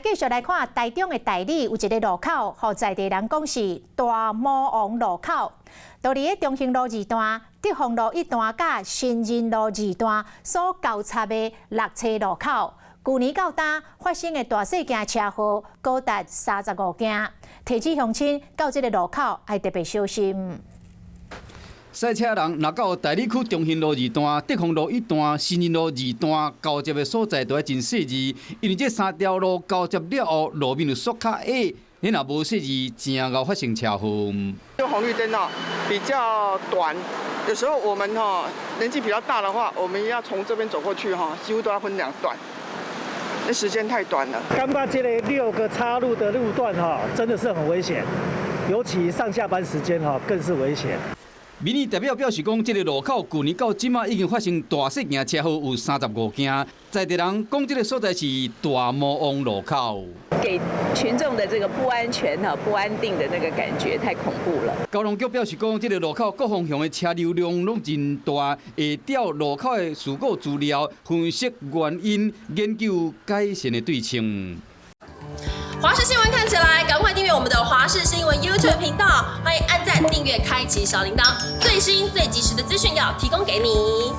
繼續來看台中的大里有一个路口，予在地人講是大魔王路口。佇咧中興路二段、德宏路一段佮新仁路二段所交叉的六叉路口，舊年到今發生的大細件車禍高達35件，提醒鄉親到這个路口愛特別小心。賽車人若到大里區中興路二段、德宏路一段、新仁路二段交接的所在，都愛真細膩，因為這三條路交接了後，路面就縮較矮，你若無細膩，真𠢕發生車禍。這紅綠燈哦比較短，有時候我們哈年紀比較大的話，我們要從這邊走過去哈，幾乎都要分兩段，那時間太短了。感覺這个六個岔路的路段哈，真的是很危險，尤其上下班時間哈，更是危險。民意代表表示講，這个路口舊年到這馬已經發生大細件車禍有35件，在地人講這个所在是大魔王路口，給群眾的這個不安全哈、不安定的那個感覺太恐怖了。交通局表示講，這个路口各方向的車流量攏真大，會調路口的事故資料，分析原因，研究改善的對策。華視新聞看起來，趕快訂閱我們的華視新聞 YouTube 頻道，歡迎按讚、訂閱、開啟小鈴鐺，最新最及時的資訊要提供給你。